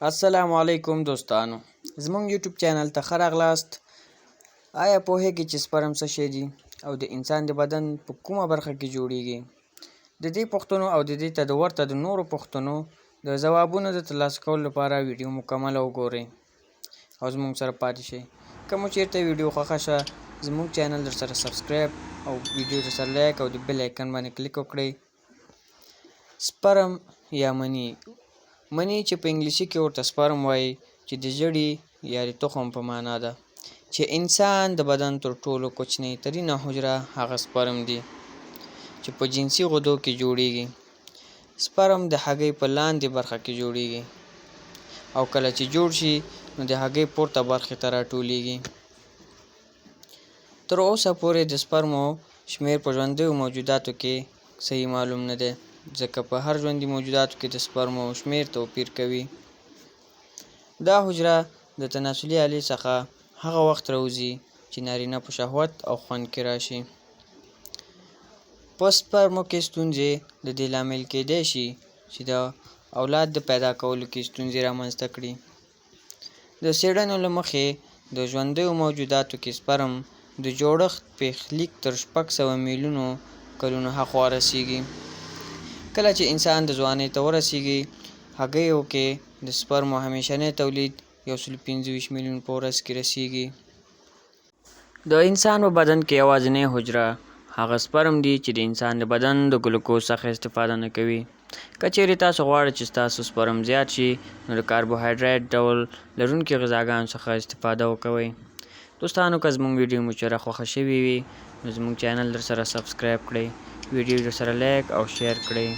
السلام علیکم دوستانو، زموږ یوټیوب چینل ته ښه راغلاست. آیا پوهیږئ چې سپرم څه شی دي او د انسان د بدن په کومه برخه کې جوړیږي؟ د دې پوښتنو او د دې ته د ورته د نورو پوښتنو د ځوابونو د ترلاسه کولو لپاره ویډیو مکمله وګورئ او زموږ سره پاتې شئ. که مو چیرته ویډیو خوښه شوه، زموږ چینل در سره سبسکرایب او ویډیو در سره لایک او د بیل آیکن باندې کلیک وکړئ. سپرم یا مني، مني چې په انګلیسي کې ورته سپرم وایي، چې د ژړي یا د تخم په معنا ده، چې انسان د بدن تر ټولو کوچنۍ ترینه حجره هغه سپرم دي چې په جنسي غدو کې جوړیږي. سپرم د هګۍ په لاندې برخه کې جوړیږي او کله چې جوړ شي نو د هګۍ پورته برخې ته راټولیږي. تر اوسه پورې د سپرمو شمېر په ژوندیو موجوداتو کې صحیح معلوم نه دی، ځکه په هر ژوندي موجوداتو کې د سپرمو شمېر توپیر کوي. دا حجره د تناسلي آلې څخه هغه وخت راوځي چې نارینه په شهوت او خوند کې راشي. په سپرمو کې ستونزې د دې لامل کېدای شي چې د اولاد د پیدا کولو کې ستونزې رامنځته کړي. د څېړنو له مخې د ژوندیو موجوداتو کې سپرم د جوړښت پېښلیک تر 600 میلیونو کلونو هاخوا رسیږي. کله چې انسان د ځوانۍ ته ورسیږي، هګیو کې د سپرمو همیشنی تولید 125 میلیون په ورځ کې رسیږي. د انسان په بدن کې یوازینۍ حجره هغه سپرم دي چې د انسان د بدن د ګلوکوز څخه استفاده نه کوي. که چیرې تاسو غواړئ چې ستاسو سپرم زیات شي نو د کاربوهایډریټ ډول لرونکي غذاګانو څخه استفاده وکوئ. دوستانو، که زموږ ویډیو مو چېرې خوښه شوې وي نو زموږ چینل در سره سبسکرایب کړئ، ویډیو در سره لایک او شیر کړئ.